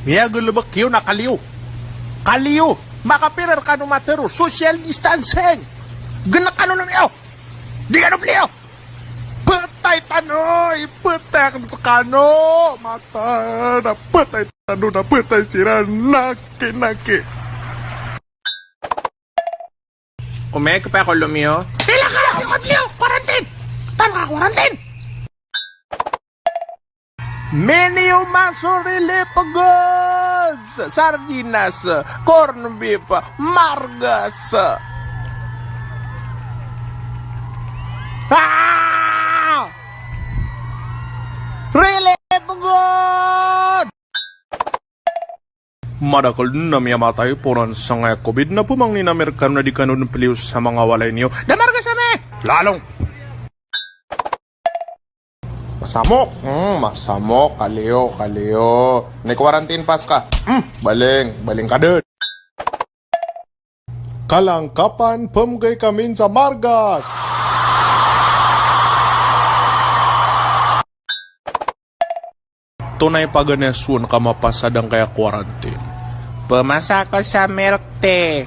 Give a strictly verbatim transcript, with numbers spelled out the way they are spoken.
Miyagalebek iyo na kaliyo. Kaliyo. Makapira rkano matero? Social distancing. Genekano na miyo. Di kano pliyo. Petay tano, ipetay aken sekano. Mata na petay tano, na petay siran. Naki, naki. Komik pa ko lomiyo. Tila ka, ako ka pliyo, quarantine. Tan ka quarantine. Miniyo man so relief goods, sardinas, corn beef, margas. Ah! Relief goods! Madakel den a miyamatay poran sangkaya covid na pemangnin ami rekano na di kano den pliyo sa manga walay niyo. Da margas ami! Lalong! Masamok. Hmm, masamok. Kaliyo, kaliyo. Ni quarantine pass ka. Hmm, baling, baling ka den. Kalangkapan pemegay kamin sa margas. Tonay paganay a sowaan ka mapasad angkaya quarantine. Pemasa ko sa milk tea.